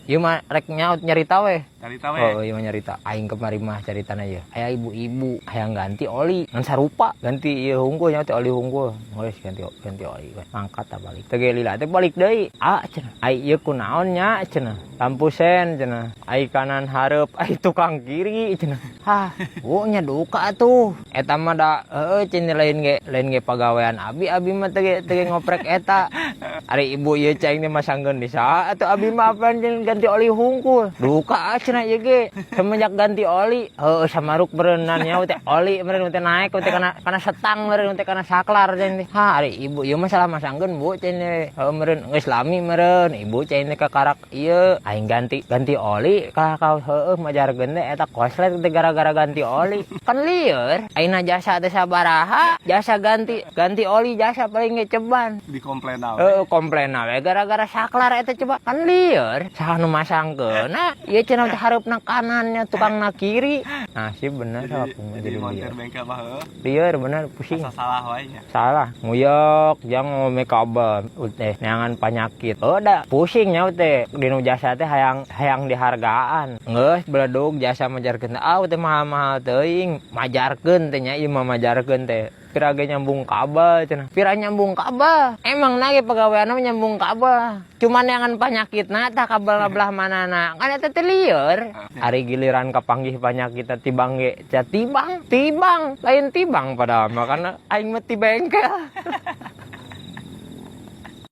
Ieu mah rek nyaut nyarita we. Carita we. Oh, iya mah nyarita. Aing kemari mah caritana ieu. Aya ibu-ibu hayang ganti oli. Ngan sarupa ganti ieu hungkul nya teh, oli hungkul. Geus ganti ganti oli we. Mangkat tah balik. Teu ge lila teh balik deui. Ah, cenah. Ai ieu kunaon nya cenah. Lampu sen cenah. Ai kanan hareup, ai tukang kiri cenah. Hah, oh nya duka atuh. Eta mah da heueuh cenah, lain ge pagawean abi, abi mah teu ge ngoprek eta. Ari ibu ieu cai teh masangkeun di saha atuh, abi mah apaan jeung ganti oli hungkul. Duka cenah ieu ge. Semenjak ganti oli, heueuh samaruk beureunan nya teh oli meureun teh naik teh kana kana setang meureun teh, kana saklar cai teh. Hah, ari ibu ieu mah salah masangkeun, Bu, cai teh. Heueuh meureun geus lami meureun ibu cai teh kakarak ieu aing ganti ganti oli ka heueuh majarkeun teh eta koslet teh gara-gara ganti oli. Kan lieur. Ayeuna jasa teh sabaraha? Jasa ganti ganti oli jasa paling ge ceban. Di komplain we. Heeh, komplain we gara-gara saklar eta coba, kan lieur. Saha nu masangkeun? Nah, ieu cenah teh hareupna kanannya, tukangna kiri. Nasib bener. Jadi, aku mah jadi jadi montir lieur. Bengkel mah heueuh. Lieur bener, pusing. Asa salah wae nya. Salah, nguyok, jang ngome kabel, teh neangan penyakit. Oh, da pusing nya teh dinu jasa teh hayang hayang dihargaan. Geus beledug jasa majarkeun, ah teh mahal-mahal teuing, majarkeun teh nya ieu mah majarkeun teh. Pira ge nyambung kabel cenah. Pira nyambung kabel. Emang na ge pagaweanna mah nyambung kabel. Cuman neangan penyakitna tah kabel belah manana. Kan eta teh lieur. Ari giliran kapanggih penyakit tibang ge, tibang, tibang, lain tibang padahal mah karena aing mah ti bengkel.